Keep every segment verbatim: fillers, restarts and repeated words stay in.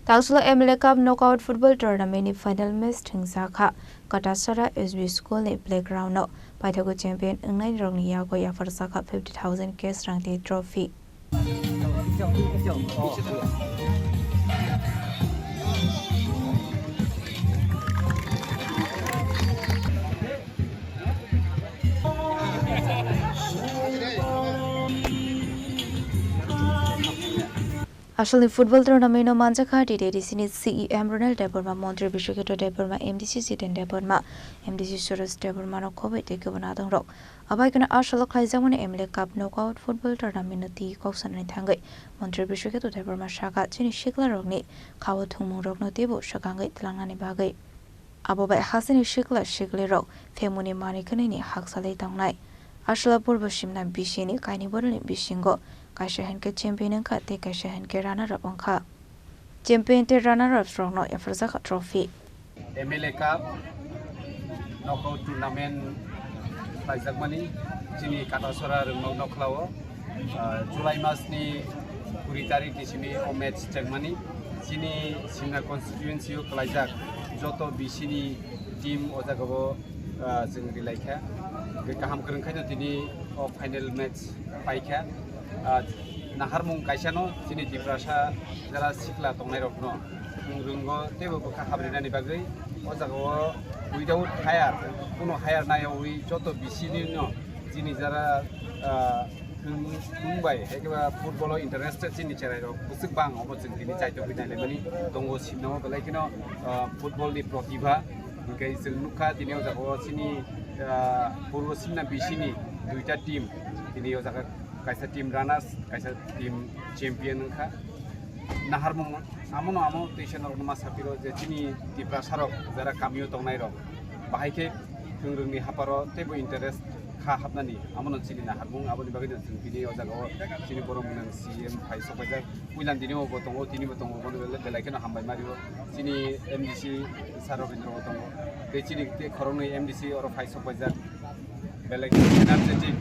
Tangsolo M L A Cup Knockout Football Tournament ni final match thwngjakha Katasara S B School ni playground o. Paithago champion wngnairokni yago yapharjakha fifty thousand cash rang tei trophy. Asalni football tournament no manjakha T T A D C ni C E M Ronald Debbarma, Montri Bishwaketu Debbarma, M D C Jiten Debbarma, M D C Suresh Debbarma no khoboi tei kebo nadongrok. Abai kheno asalo khlaijakmani M L A Cup Knockout Football Tournament no twi kok sanani thangwi Montri Bishwaketu Debbarma sakha, chini siklarokni khao thwngmungrokno teibo swkangwi tlangnani bagwi. Abo bai hasteni sikla siklirok phaimungni manwi khwnwini hakchalwi tongnai. Aswla purbo simna bisini kainwi borokni bisingo kaisa hinkhe champion wngkha tei kaisa hinkhe runner up wngkha. Champion tei runner up rokno yapharjakha trophy. M L A Cup Knockout Tournament khlaijakmani chini Katasora Rwngnok Nokhlao. Ah, July mas ni kuri tarik ni simi o match chengmani. Chini Simna constituency o kwlaijak joto B C ni team o jaga o, ah, chwng rilai kha. Hwnkhe kaham kwrwng khaino tini o final match pai kha. Ah, naharmung kaisa no chini Tiprasa jara sikla tongnai rok no. Chwng rwngo teibo bwkha habrinani bagwi o jaga o without hire, kuno hire nayawi joto B C ni no chini jara, ah, wng, wng bai, hai khe ba football o interested chini cherai rok bwswk bang, obo chwng tini chaitogwi nailaimani tongo, simnamo belai kheno, ah, football ni protibha. Hwnkhe chwng nukha tini o jaga o chini, ah, purbo simna B C ni duita team tini o jaga kaisa team runners, kaisa team champion wngkha. Naharmung amono amo teisa norokno ma sapiro je chini Tiprasa rok jara kamio tongnai rok bahai khe thwng rwngni haparo teibo interest kha hapnani, amono chini naharmung. Aboni bagwino chwng tini o jaga o chini borok mwnang C M phai sok paijak, puilan tini bo tongo, tini bo tongo, bono belai kheno hambai mario. Chini M D C sir Robindra bo tongo, tei chini tei khoroknwi M D C oro phai sok paijak, belai kheno energetic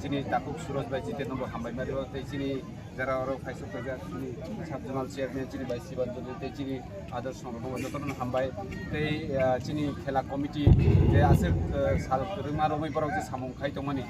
chini takhuk Suraj bai Jiten no bo hambai mario, tei chini jara oro phai sok paijak chini sub zonal chairman chini bai Sibanjali tei chini Adarsh Songro jotono hambai tei, ah, chini khela committee je aswk, ah, sal kwrwngma romwi borok je samung khai tongmani,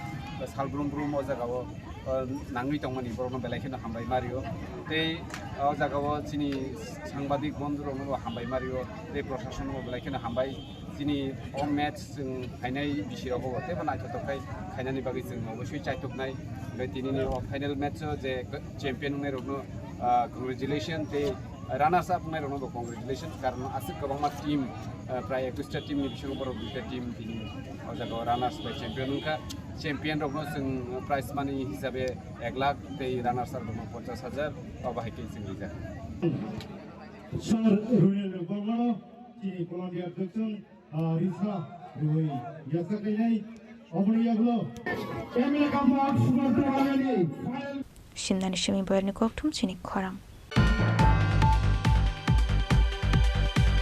sal brum brum o jaga o, ah, nangwi tongmani borokno belai kheno hambai mario tei o jaga o chini sangbadik bondhu rokno bo hambai mario tei proshasonno bo belai kheno hambai. Chini o match chwng phainai bisi rogo bo teibo naithotok khai khainani bagwi chwng oboswi chaituknai. Hwnkhe tinini o final match o je champion wngnai rokno, ah, congratulation tei runners up wngnai rokno bo congratulation, karon aswk kwbangma team, ah, prai ekwis ta team ni bisingo borok duita team tini o jaga o runners bai champion wngkha. Champion rokno chwng prize money hisabe ek lakh tei runners up rokno ponchash hajar, obo hai khe chwng rijak. Sir Runendra Barmano chini Columbia Dukchung, ah, risa rwui yasa kainai, oboni yagulo M L A Cup Football Tournament ni final. Simnani simi boyarni kokthum chini khorang.